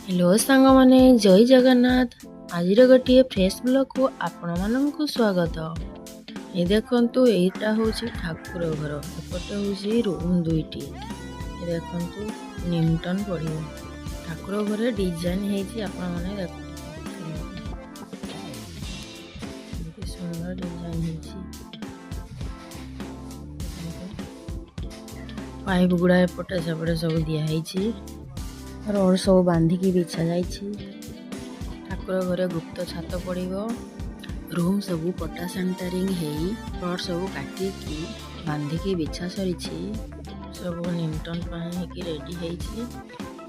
Hello ସାଙ୍ଗମାନେ, ଜୟ ଜଗନ୍ନାଥ। ଆଜିର ଗୋଟିଏ ଫ୍ରେଶ୍ ବ୍ଲଗ୍କୁ ଆପଣମାନଙ୍କୁ ସ୍ୱାଗତ। ଏ ଦେଖନ୍ତୁ, ଏଇଟା ହେଉଛି ଠାକୁର ଘର, ଏପଟେ ହେଉଛି ରୁମ୍ ଦୁଇଟି। ଏ ଦେଖନ୍ତୁ, ଲିଣ୍ଟଲ ପଡ଼ିବ। ଠାକୁର ଘରେ ଡିଜାଇନ୍ ହେଇଛି। ଆପଣମାନେ ଦେଖନ୍ତୁ, କେମିତି ସୁନ୍ଦର ଡିଜାଇନ୍ ହେଇଛି। ଦେଖନ୍ତୁ, ପାଇପ୍ ଗୁଡ଼ା ଏପଟେ ସେପଟେ ସବୁ ଦିଆହେଇଛି। ରଡ୍ ସବୁ ବାନ୍ଧିକି ବିଛା ଯାଇଛି। ଠାକୁର ଘରେ ଗୁପ୍ତ ଛାତ ପଡ଼ିବ। ରୁମ୍ ସବୁ ପଟା ସେଣ୍ଟରିଂ ହେଇ ରଡ୍ ସବୁ କାଟିକି ବାନ୍ଧିକି ବିଛା ସରିଛି। ସବୁ ଲିଣ୍ଟଲ ପାଇଁ ହେଇକି ରେଡି ହେଇଛି।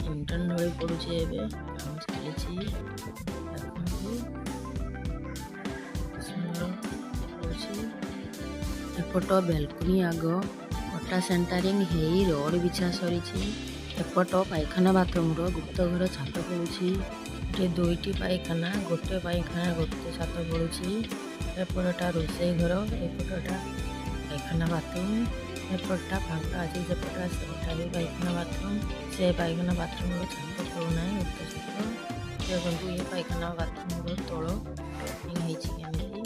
ଲିଣ୍ଟଲ ଢଳି ପଡୁଛି, ଏବେ କାମ ଚାଲିଛି। ଦେଖନ୍ତୁ, ସୁନ୍ଦର ହେଉଛି। ଏପଟ ବ୍ୟାଲକୋନି ଆଗ ପଟା ସେଣ୍ଟରିଂ ହେଇ ରଡ୍ ବିଛା ସରିଛି। ଏପଟ ପାଇଖାନା ବାଥରୁମର ଗୁପ୍ତ ଘର ଛାତ ପଡୁଛି। ଏଠି ଦୁଇଟି ପାଇଖାନା, ଗୋଟେ ପାଇଖାନା, ଗୋଟେ ଛାତ ପଡୁଛି। ଏପଟଟା ରୋଷେଇ ଘର, ଏପଟଟା ପାଇଖାନା ବାଥରୁମ। ଏପଟଟା ଫାଙ୍କା ଅଛି, ସେପଟା ସେପଟା ବି ପାଇଖାନା ବାଥରୁମ। ସେ ପାଇଖାନା ବାଥରୁମର ଛାତ ପଡୁନାହିଁ, ଗୁପ୍ତ ଛାତ। ଦେଖନ୍ତୁ, ଏ ପାଇଖାନା ବାଥରୁମର ତଳ ହେଇଛି କେମିତି।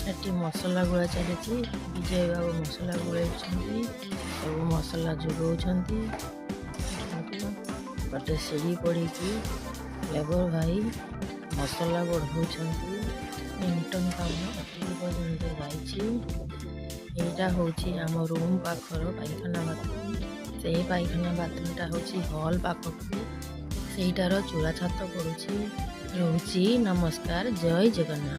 ଏଠି ମସଲା ଗୁଳା ଚାଲିଛି। ବିଜୟ ବାବୁ ମସଲା ଗୋଳେଉଛନ୍ତି, ସବୁ ମସଲା ଯୋଗଉଛନ୍ତି। ଦେଖନ୍ତୁ, ଗୋଟେ ସିଢ଼ି ପଡ଼ିକି ଲେବର ଭାଇ ମସଲା ବଢ଼ଉଛନ୍ତି। ଲିଣ୍ଟଲ କାମ ଏତିକି ପର୍ଯ୍ୟନ୍ତ ଯାଇଛି। ଏଇଟା ହେଉଛି ଆମ ରୁମ୍ ପାଖର ପାଇଖାନା ବାଥରୁମ୍। ସେଇ ପାଇଖାନା ବାଥରୁମଟା ହେଉଛି ହଲ୍ ପାଖକୁ, ସେଇଟାର ଚୂଳା ଛାତ ପଡ଼ୁଛି। ରହୁଛି, ନମସ୍କାର, ଜୟ ଜଗନ୍ନାଥ।